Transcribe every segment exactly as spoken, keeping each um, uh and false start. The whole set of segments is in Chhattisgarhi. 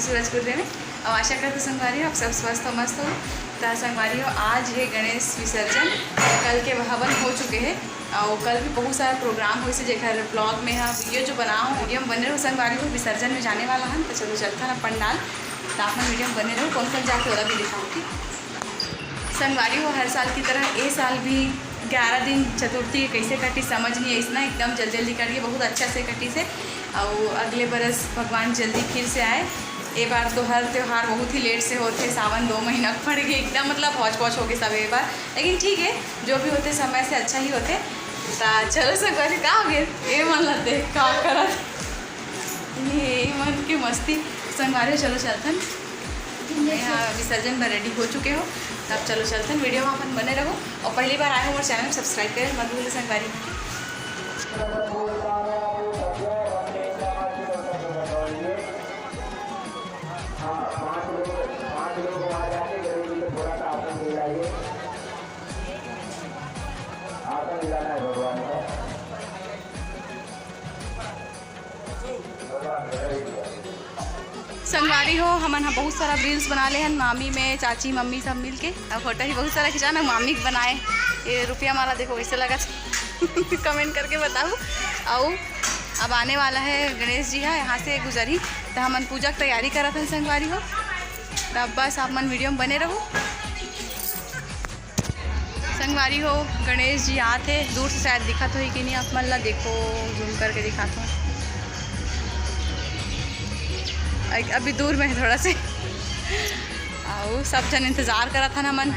सूरज कुर्रे में। अब आशा करते संगवारी हो, आप सब स्वस्थ हो, मस्त हो। त संगवारी हो, आज हे गणेश विसर्जन, कल के हवन हो चुके हे और कल भी बहुत सारा प्रोग्राम होइसे, जेकर ब्लॉग में हम वीडियो जो बनाओ, वीडियो में बने रहो संगवारी हो। विसर्जन में जाने वाला हन, तो चलो चलता ना पंडाल, तो आप मन वीडियो में बने रहो, कौन कौन जाके ओला भी दिखाओ, ठीक। संगवारी हो, हर साल की तरह ए साल भी ग्यारह दिन चतुर्थी के कैसे कटी समझ नहीं आइस ना, एकदम जल्दी जल्दी कट गई, बहुत अच्छा से कटिस हे। और अगले बरस भगवान जल्दी फिर से आए। ए बार तो हर त्योहार बहुत ही लेट से होते, सावन दो महीना पड़ गए, एकदम मतलब हौच पौच हो गए सब ए बार, लेकिन ठीक है, जो भी होते समय से अच्छा ही होते। ता चलो संगवारी, का हो गए? ए मन ला देख का करत, ये मन के मस्ती। संगवारी हो, चलो चलथन। यहाँ विसर्जन बर रेडी हो चुके हो, तब चलो चलथन। वीडियो में अपन बने रहो और पहली बार आए हो मोर चैनल सब्सक्राइब करें मत भूले संगवारी। संगवारी हो, हमन ह बहुत सारा रील्स बना ले हन, मामी, मैं, चाची, मम्मी सब मिल के। अब फोटो ही बहुत सारा खिंचा ना, मामी के बनाए। ये रुपया माला देखो कैसे लगा, कमेंट करके बताओ। अउ अब आने वाला है गणेश जी ह, यहाँ से गुजरही, तो हमन पूजा के तैयारी करत हन संगवारी हो। तब बस आप मन वीडियो में बने रहो। संगवारी हो, गणेश जी आत हे, दूर से शायद दिखत होही कि नहीं आप मन ला, देखो जूम करके दिखात हो। अ-, अभी दूर में है थोड़ा से। अउ सब झन इंतजार करत हन हमन।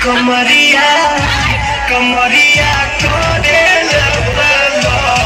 कमरिया, कमरिया तोरे लबा लबा।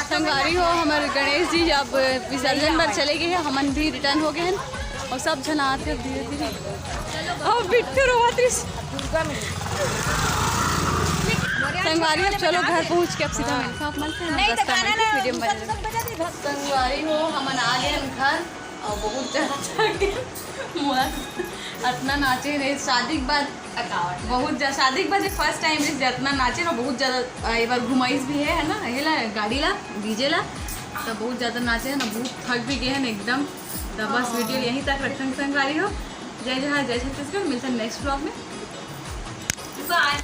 संगवारी हो, हमर गणेश जी अब विसर्जन बर चले गए हैं, हमन भी रिटर्न हो गए हैं और सब झन आत हे धीरे धीरे। अब बिट्टू रोवत रिस। संगवारी हो, चलो घर पहुँच के अब सीधा मिलते हैं आप मन से। नहीं तो रस्ता में वीडियो में बने रहो। संगवारी हो, हमन आ गए हैं घर और बहुत ज्यादा थक गए। मस्त अतना नाचे रहे शादी के बाद। थकावट। बहुत ज्यादा शादी के बाद फर्स्ट टाइम इस जतना नाचे ना, बहुत ज्यादा अ, एक बार घुमाइस भी है, है ना, ये ला गाड़ी ला, डीजे ला, तो बहुत ज्यादा नाचे है ना, बहुत थक भी गए हैं ना एकदम। तो बस वीडियो यहीं तक रखते हैं संगवारी हो। जय जोहार, जय छत्तीसगढ़, मिलते हैं नेक्स्ट व्लॉग में। बाय।